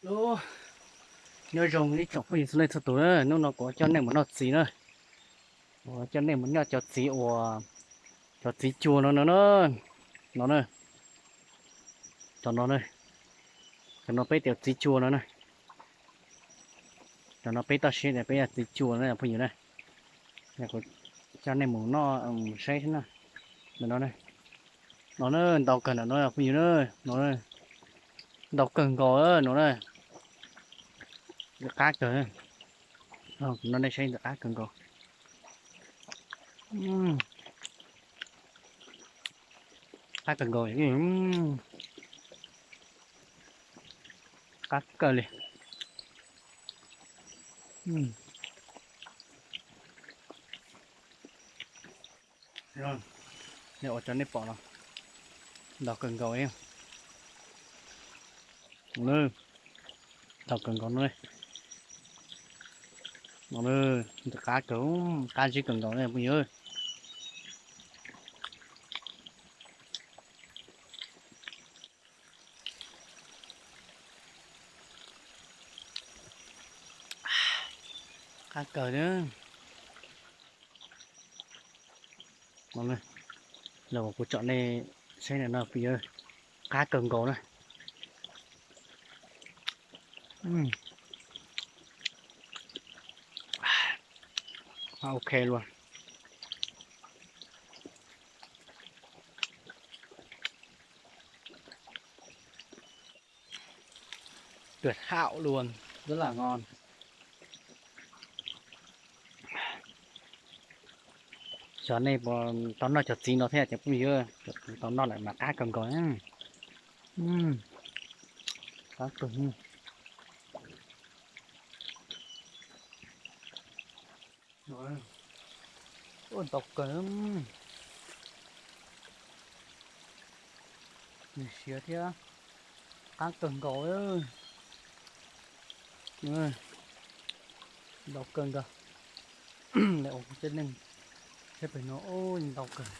Lub, nyob zoo ib tsoom phooj ywg txhua leej txhua tus na, hnub no kuv coj nej mus noj txiv na. Kuv coj nej mus noj cov txiv uas, cov txiv cua no no na. No na, cov no na, cov no peb tias txiv cua no na. Cov no peb toj siab tias peb yog txiv cua na phooj ywg na. Kuv coj nej mus noj, mus saib xwb na. No na, ntau kawg ntawm no phooj ywg na. No, ntau kawg nkaus no na. Ntxim qab kawg. Kuv noj nej saib, ntxim qab kawg nkaus. Qab kawg nkaus. Qab kawg li. Ua rau nej pom no, ntau kawg nkaus li. Ntau kawg nkaus no. Ntxim qab kawg, qab zib kawg nkaus na phooj ywg. Qab kawg na. Los kuv tsom nej saib no phooj ywg, qab kawg nkaus na. Ok luaj. Tuyệt hảo luôn, rất là ngon. Xyov nej puas tau noj cov txiv no thiab cov phooj ywg, tau noj lawm mas qab kawg nkaus. Qab kawg. Ntau kawg. Nws siav thiab qab kawg nkaus. Ntau kawg nkaus. Lawv ua kuv tej neeg saib pem no, ntau kawg,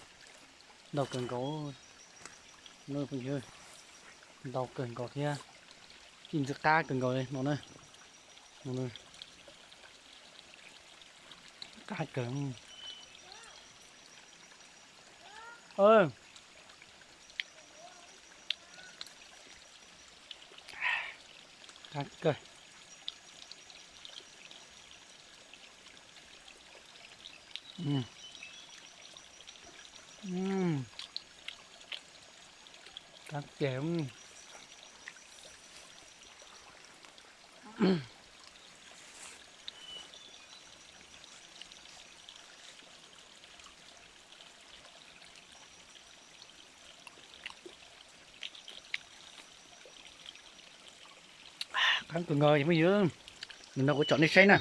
ntau kawg nkaus. Ntau kawg nkaus thiab, ib ntxwg qab kawg nkaus li no na. Qab kawg. Qab kawg. Qab tiag. Qab kawg nkaus phooj ywg, nim no kuv tsom nej saib na.